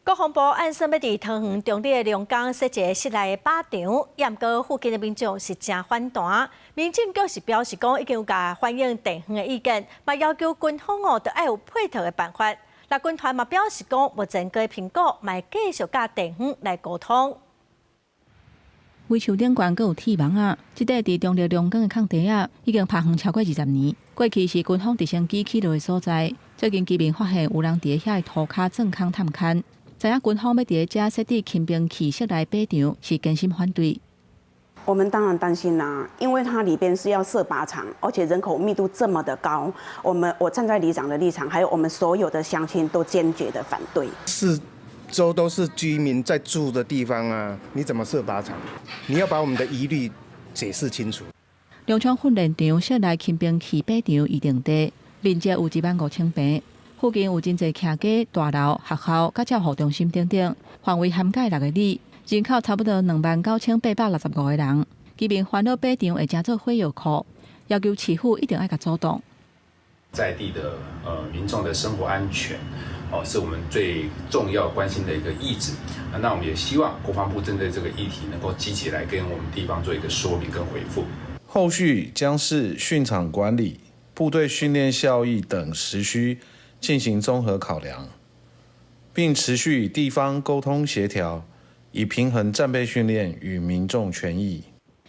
國防部按算欲佇桃園中壢的龍岡設一个室內的靶場，毋過附近的民眾是誠反彈。民政局是表示講，已經有共反映地方的意見，嘛要求軍方哦，著愛有配套的辦法。那軍團嘛表示講，目前該評估，嘛會繼續佮地方來溝通。圍牆頂懸閣有鐵網仔，這塊佇中壢龍崗的空地仔，已經拍荒超過20年。過去是軍方直升機起落的所在，最近居民發現有人佇遐的塗跤鑽空探勘。知影軍方欲佇遮設置輕兵器室內靶場，是堅心反對。我們當然擔心啦，因為它裡邊是要設靶場，而且人口密度這麼的高，我站在里長的立場，還有我們所有的鄉親都堅決的反對。四周都是居民在住的地方啊，你怎麼設靶場？你要把我們的疑慮解釋清楚。龍昌訓練場室內輕兵器靶場預定地面積有1萬5千坪。附近有真濟徛家、大樓、學校、佮照護中心等等，範圍涵蓋六个里，人口差不多29,865個人。居民煩惱靶場會成做火藥庫，要求市府一定愛共阻擋。在地的民眾的生活安全，哦，是我們最重要關心的一個議題。那我們也希望國防部針對這個議題，能夠積極來跟我們地方做一個說明跟回覆。後續將視訓場管理、部隊訓練效益等時需進行綜合考量，並持續與地方溝通協調，以平衡戰備訓練與民眾權益。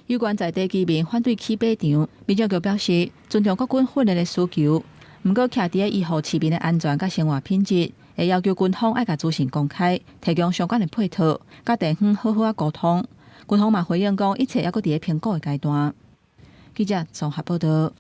有關在地居民反對起靶場，民政局表示尊重國軍訓練的需求，毋過徛佇咧維護市民的安全佮生活品質，會要求軍方愛共資訊公開，提供相關的配套，佮地方好好仔溝通。軍方嘛回應講，一切猶閣佇咧評估的階段。記者綜合報導。